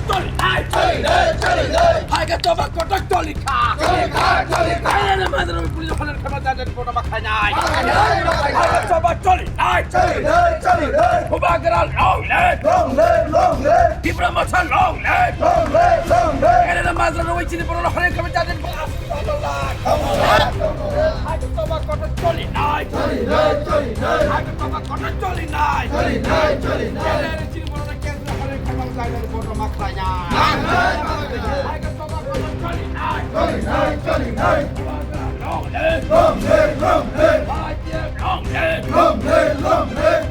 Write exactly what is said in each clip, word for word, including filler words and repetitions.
Choli nai, choli nai, choli nai. Hai ka choba kotor choli kha. Choli kha, choli kha. Hai na madra puli khole khama da da bono ma khai nai. Hai ka choba choli nai, choli nai, choli nai. Bubagra long live. Long live, long live. Tipra Motha long live. Long live, long live. Hai na madra roi chini bono khole khama da da bono. Hai ka choba kotor choli nai. Choli nai, choli nai. Hai ka choba kotor choli nai. Choli nai, choli nai. Hai na chini bono Long live, long live. Long live, long live.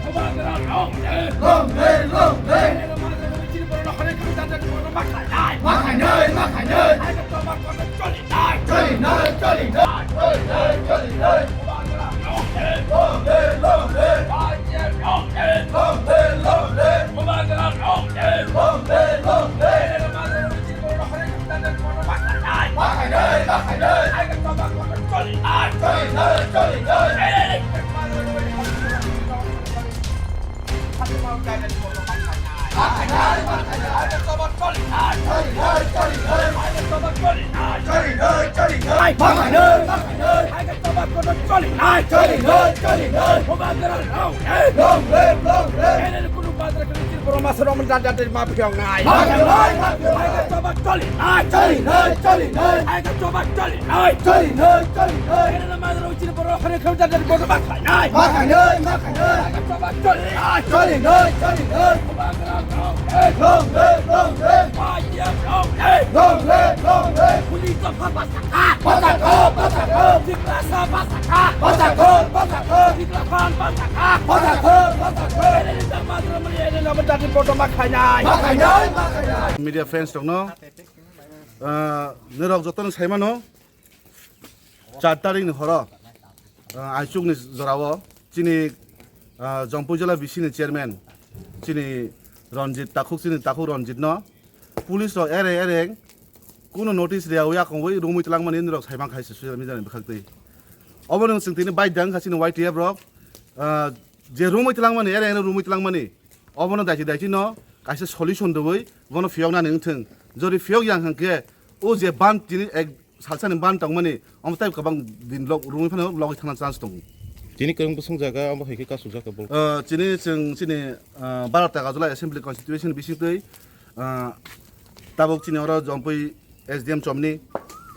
Bachakho, bachakho. Bachakho, bachakho. Bachakho, bachakho. Media friends rokno, ah, norok jotono saimano. Char tarikni horo, ah, Aichukni jorao chini, ah, Jampui jila B C ni chairman chini Ranjit Takhuk, chini Takhuk Ranjitno police rok ere ere kunu notice riyawi akhongwi romwi twlangmani norok saimankha hai se social media ni bwkhaktwi. Obono chwng tini baidya wngkha chini Y T F rok, ah, je romwi twlangmani, ere ere romwi twlangmani. Obono dachi dachi no kaisa solution rwui bono phiyoknani wngthwng. Jodi phiyok yang hwnkhe o je ban tini ek salsani ban tongmani omo tei kwbang din log rwui phano logwi thangna chance tongo. Tini kwrwng bwswng jaga omo hai khe kasujak khe bol. Ah, chini chwng chini, ah, Bharat Tagajula Assembly Constituency bisingtwi, ah, tabuk chini oro Jampui S D M Chomni,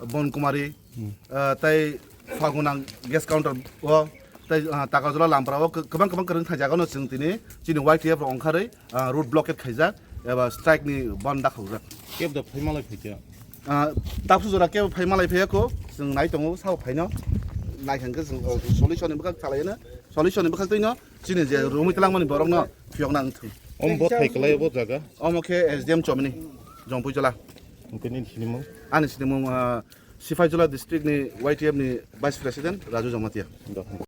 Bon Kumari, Hmm. ah, tei Fagunang gas counter o tei, ah, Takarjala Lampra o kwbang kwbang kwrwng thai jaga no chwng tini chini Y T F rok ongkharwi, ah, road blockade khaijak eba strike ni ban dakhokjak. Kebo da phai malai phaikha? Ah, tapsu jora kebo phai malai phaiya kho, chwng nai tongo sao phaino. Nai khan khe chwng, oh, solution ni bwkhak salai no, solution ni bwkhak twi no chini je romwi twlangmani borok no phiyokna wngthung. Omo bo thai kwlai bo jaga? Omo khe S D M Chomni, Jampui jila. Hwnkhe nini sinimung? Ani sinimung, ah, Sipaijala district ni Y T F ni vice president Raju Jamatia.